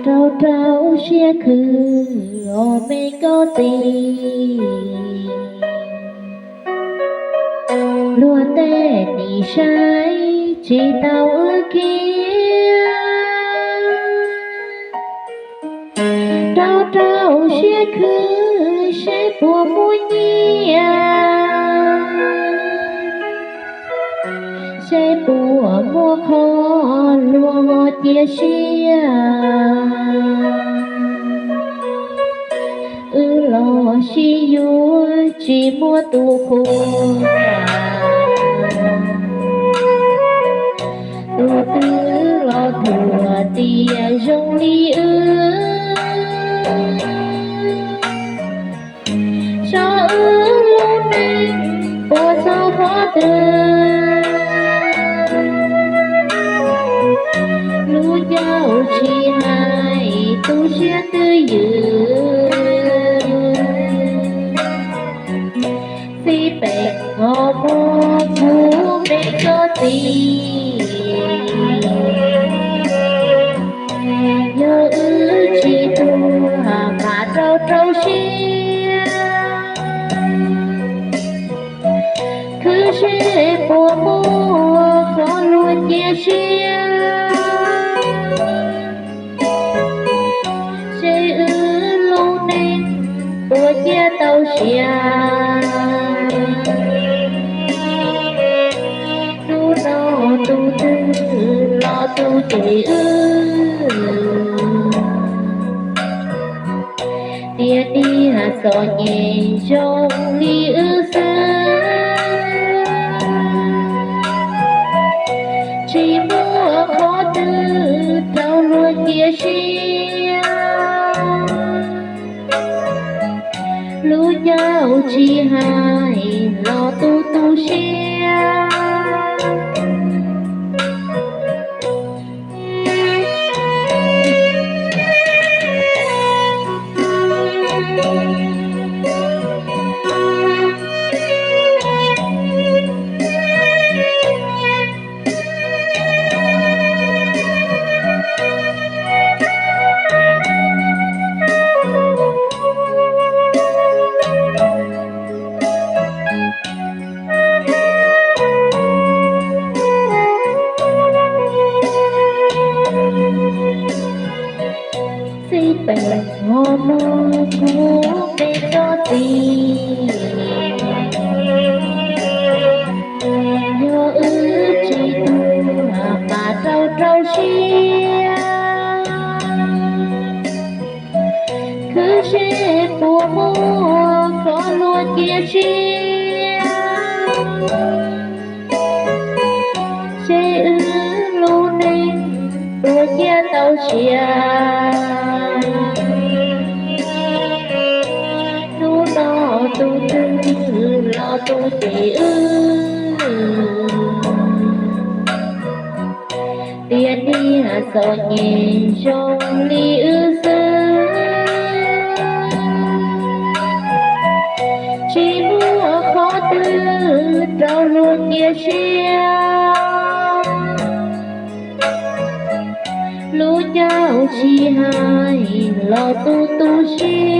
Rau rau siab khwv os me koj txiv, luag tej nim saib tsis tau wb kiag. Rau rau siab khwv seb puas muaj nyiaj, seb puas muaj qhov luag cia siab. Wb los sib yuav tsis muaj tus qhuas, tus twg los thuam tias zoo li wb. Saib wb lub neej puas txog qhov twg, lub caij tsis hais tu siab twj ywm. Xij peem ho muab kuv me koj txiv, yog wb tsis tuag mas rau rau siab. Khwv seb puas muaj qhov luag cia siab, seb wb lub neej puas cia tau siav. Hnub no tus twg los tu cem wb, tias niag txom nyem zoo li wb xwb. Tsis muaj qhov twg rau luag cia siab, lub caij tsis hais los tu tu siab. Xij peem ho muab kuv me koj txiv, yog wb tsis tuag mas rau rau siab. Khwv seb puas muaj qhov luag cia siab, seb wb lub neej puas cia tau siav. Hnub no tus twg los tu cem wb, tias niag txom nyem zoo li wb xwb. Tsis muaj qhov twg rau luag cia siab, lub caij tsis hais los tu tu siab.